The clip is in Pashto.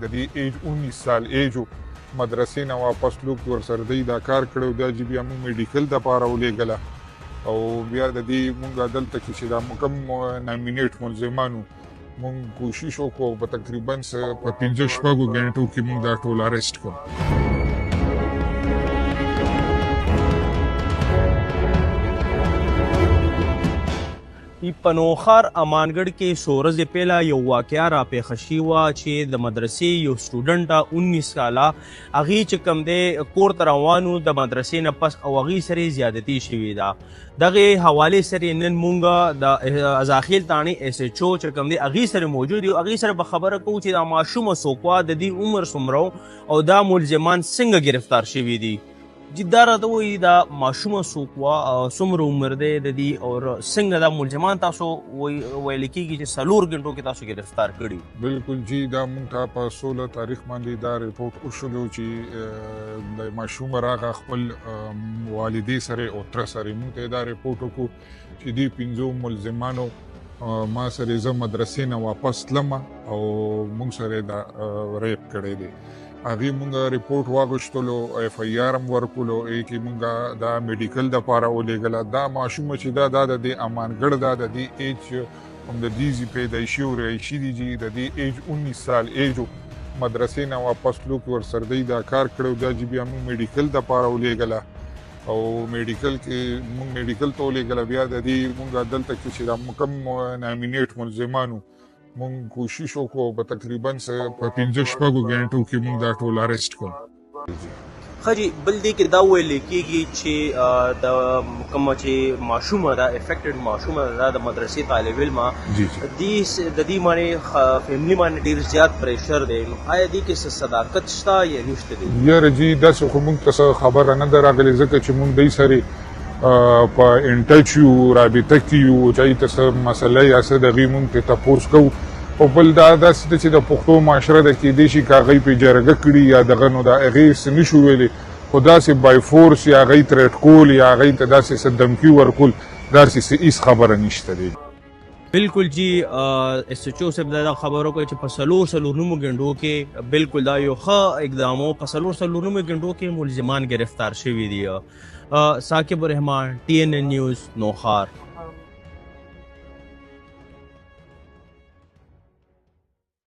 د دې ایج 19 سال ایج، مدرسې نه واپس لوک ورسره دی دا کار کړو. دا چې بیا موږ میډیکل د پاره ولېږله او بیا د دې مونږ دلته کې چې دا کوم نامینیټ ملزمانو، مونږ کوشش وکړو، په تقریبا په 5 شپږو غنټو کې مونږ دا ټول ارست کړو. په نوښار امانګړ کې څو ورځې پهله یو واقعه را پېښه شوې وه چې د مدرسې یو سټوډنټ 19 کاله، هغې چې کوم دی کور ته روان و د مدرسې نه پس او هغې سره زیادتي شوې ده. دغې حوالې سره نن مونږ د ازاخیل تاڼې ایس ایچ او چې کوم دی هغې سره موجود یو. هغې سره به خبره کوو چې دا ماشومه څوک وه، د دې عمر څومره او دا ملزمان څنګه ګرفتار شوي دي. جی، دا راته وایي، دا ماشومه څوک وه، څومره عمر دی د دې او څنګه دا ملزمان تاسو ویل کېږي چې 4 ګنټو کې تاسو ګرفتار کړي؟ بالکل جی، دا مونږ ته په 16 تاریخ باندې دا رپورټ وشولو چې د ماشوم راغه خپل والدې سره او تره سره. مونږ ته دا رپورټ وکړو چې دی پنځو ملزمانو ما سره، زه مدرسې نه واپس تلم او مونږ سره دا ریپ کړی دی. هغې مونږ رپورټ واغوښتلو، ایف آی آر هم ورکولو ای کې مونږ دا میډیکل د پاره ولېږله. دا ماشومه چې دا د دې امانګړ دا د دې ایج هم د دې ځي پیدایشي او رهایشي دي جی. د دې ایج 19 سال ایج، مدرسې نه واپس لوک ورسره دی دا کار کړو. دا چې بیا مونږ میډیکل د پاره ولېږله او میډیکل کې مونږ میډیکل ته ولېږله. بیا د دې مونږ دلته کې چې دا کوم نامینیټ ملزمانو، مونږ کوشش وکړو، په تقریبا په 5 شپږو غنټو کې مونږ دا ټول ارست کړو. ښه جي، بل دې کې دا ویل کېږي چې د کوم چې ماشومه ده، افیکټډ ماشومه ده، د مدرسې طالب علمه جی جی دې، د دې باندې فیملی باندې ډیر زیات پریشر دی، نو آیا دې کې څه صداقت شته یا نشته دی؟ یاره جی، داسې خو مونږ ته څه خبره نه ده راغلې، ځکه چې مونږ دی سره په ان ټچ یو، رابطه کې یو، چې ته څه مسله یا څه دغې مونږ ته تپوس کوو. او بل دا داسې ده چې د پښتو معاشره ده، کېدای شي که هغوی پرې جرګه کړي یا دغه، نو د هغې څه نه شو ویلی، خو داسې بای فورس یا هغوی تریټ کول یا هغوی ته داسې څه دمکي ورکول، داسې څه هېڅ خبره نشته دی. بالکل جی، ایس ایچ او صاحب دا خبر وکړه چې په 4، 4.5 غنټو کې، بالکل دا یو ښه اقدام و، په 4، 4.5 غنټو کې ملزمان گرفتار شوي دي. ثاقب الرحمان، ټي ان ان نیوز، نوښار.